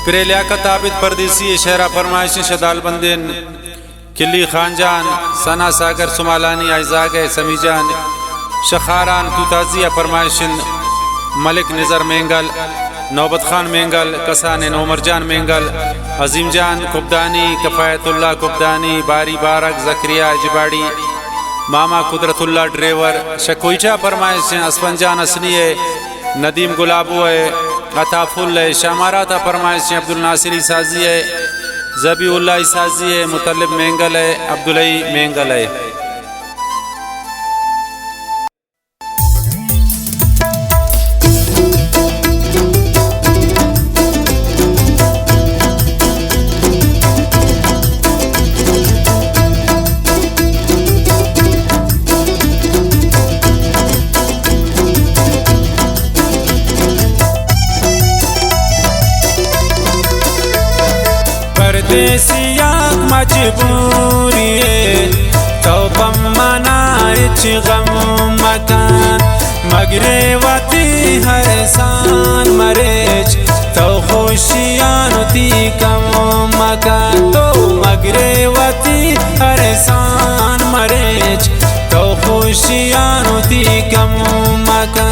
پرے لیاقت عابد پردیسی ءِ شعر ءَ پرمائش اِنت، شدال بندین کلی خان جان، ثنا ساگر سمالانی، آئی زاگ ءِ سمی جان، شخاران توتازی ءَ پرمائش اِنت، ملک نظر مینگل، نوبت خان مینگل، کسانین عمر جان مینگل، عظیم جان کبدانی، کفایت اللہ کبدانی، باری بارک، زکریا اجباڑی، ماما قدرت اللہ ڈرائیور، شہ کوئٹہ پرمائش اِنت، اسفند جان حسنی ءِ، ندیم گلابو ءِ، عطا پھل ءِ، شامارات ءَ پرمائش اِنت، عبدالناصر عیسازی ءِ، ذبیح اللہ عیسازی ءِ، مطلب مینگل ءِ، عبدالحی مینگل ءِ۔ پردیسیاک مجبوری ئے، تو پہ منا ہچ غم مکن، مگرے وتی ہر سان مریچ، تو خوشیان وتی کم مکن، تو مگرے وتی ہر سان مریچ، تو خوشیان وتی کم مکن۔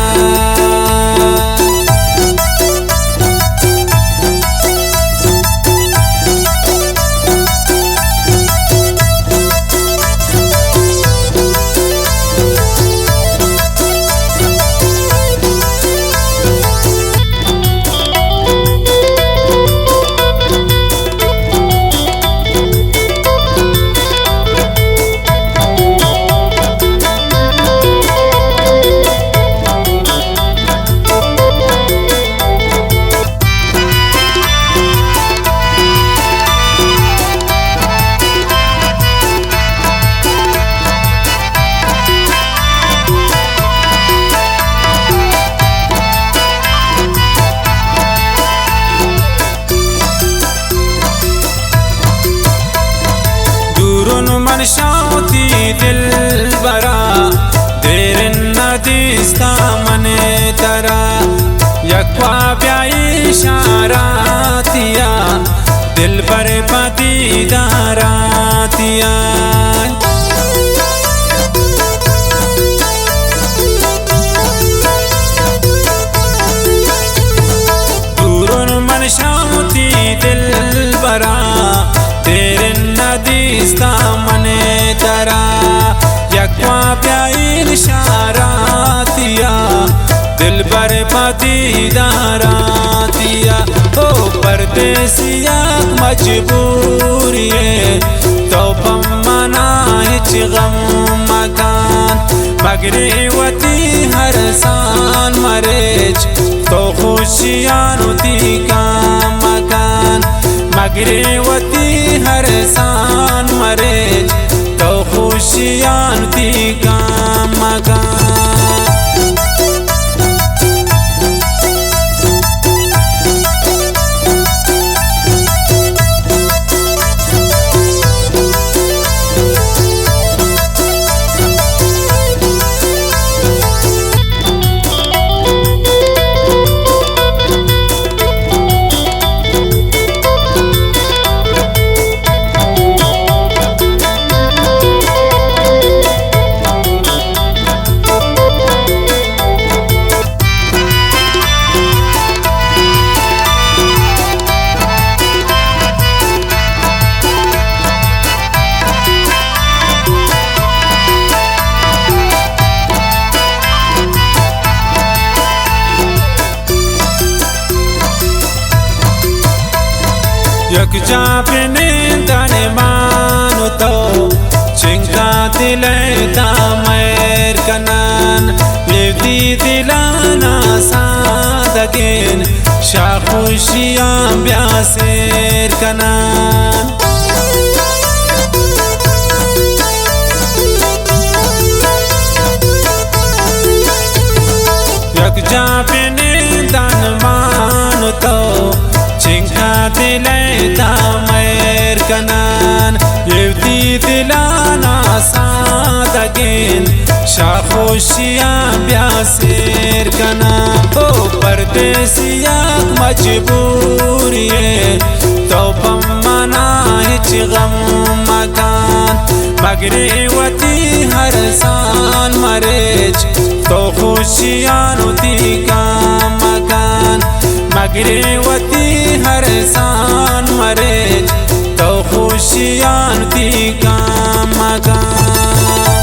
دورون من شاں وتی دلبرا، دیرن ندیستا من ترا، یک وابیا اشاراتیا، دلبر پہ دیداراتیا۔ دورون من شاں وتی دلبرا، دیرن ندیستا من ترا، یک وابیا اشاراتیا، دلبر پہ دیداراتیا۔ او پردیسیاک مجبوری ئے، تو پہ منا ہچ غم مکن، مگرے وتی ہر سان مریچ، تو خوشیان وتی کم مکن، مگرے وتی ہر سان مریچ، تو خوشیان وتی کم مکن۔ یک جاہ بنندن من و تو، چنکا دل ءِ تہا مہر کنن، اے وتی دلانا سادگین، شاہ خوشیاں بیا سیر کنن۔ یک جاہ بنندن من و تو، چنکا دل ءِ تہا مہر کنن، اے وتی دلانا سادگین، شاہ خوشیاں بیا سیر کنن۔ او پر پریشان مجبوری ئے، تو پہ منا ہچ غم مکن۔ مگرے وتی ہرسان مریچ، تو خوشیان وتی کام مکن۔ مگرے وتی ہرسان مریچ، تو خوشیان وتی کام مکن۔